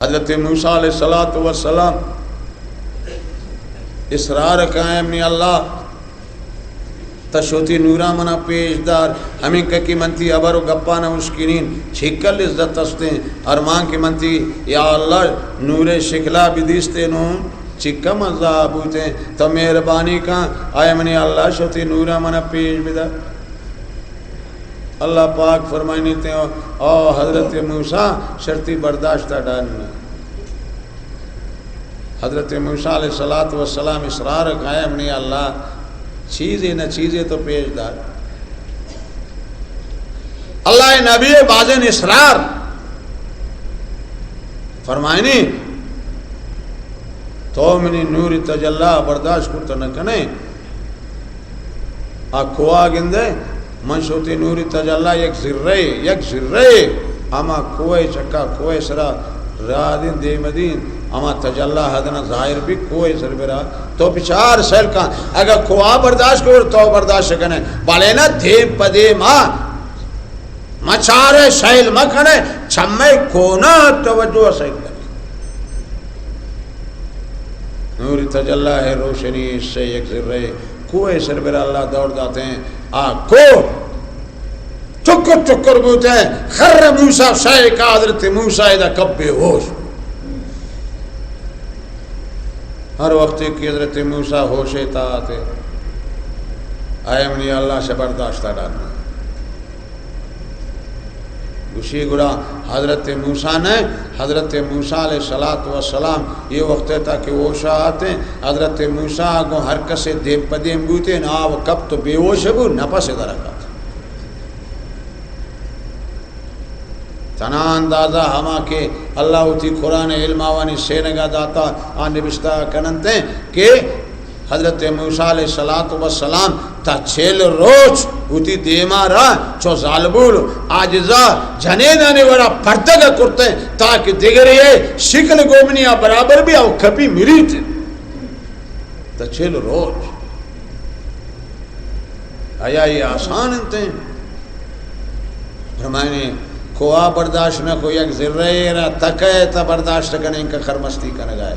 حضرت موسیٰ علیہ الصلوۃ والسلام اصرار کائیں، منی اللہ، تا شوتی نورا منا پیش دار، ہمیں کہ من تی ابر و گپانا اشکنین، چکل لذت استیں، ارمان کہ من تی، یا اللہ، نور شکلا بدیستیں نوں، چکا مزہ بوتیں، تو مہربانی کن، اے منی اللہ، شوتی نورا منا پیش بدار۔ اللہ پاک فرمائنی تے، او حضرت موسیٰ، شرطی برداشت ڈن۔ حضرت موسیٰ علیہ الصلوۃ والسلام اصرار کائیں، منی اللہ، چیزے نہ چیزے تو پیش دار۔ اللہ نبی بازیں اصرار فرمائنی، تو منی نور تجلی برداشت کرت نہ کنے، آ کوہ گندے، من شوتی نوری تجلی یک ذرے، یک ذرے، ہما کوہ چکا، کوہ سرا رادین دیم دین، ہما تجلی حدنا ظاہر بی کوہ سر برا۔ تو بچار سیل کن، اگر کوہ برداشت کر، تو برداشت کنے، بلے نہ دیم پہ دیم آ، مچارے سیل مکنے، چمے کونا توجہ سیل کنے۔ نوری تجلی ہے روشنی سے یک ذرے کوہ سر برا اللہ دور داتیں، آ کوہ چکر چکر بوتیں، خر موسیٰ صعقہ، حضرت موسیٰ ادا کپ بے ہوش۔ ہر وقت کہ حضرت موسیٰ ہوش تا آتے، اے منی اللہ، شہ برداشت ڈن۔ گوشی گڑا حضرت موسیٰ نے، حضرت موسیٰ علیہ الصلوۃ والسلام یہ وقت تا کہ ہوشا آتے، حضرت موسیٰ گوں ہر کسے دیم پہ دیم بوتے، نہ آ کپ تو بے ہوش بو، نفس درکات۔ تنا اندازہ ہما کہ اللہ وتی قرآن علم آوانی سینگا داتا، آ نبشتہ کننتے کہ حضرت موسیٰ علیہ الصلوۃ والسلام تا چل روچ وتی دیما را چو زالبول عاجزا جنینانی وڑا پردگ کرتے، تاکہ دگرے شکل گومنی آ برابر بی، او کپی مریت۔ تا چل روچ۔ آیا یہ آسان انت؟ فرمائنے، کوہ برداشت نہ کو، یک ذرے را تکے تا برداشت کنے، انکا خرمستی کنگائے۔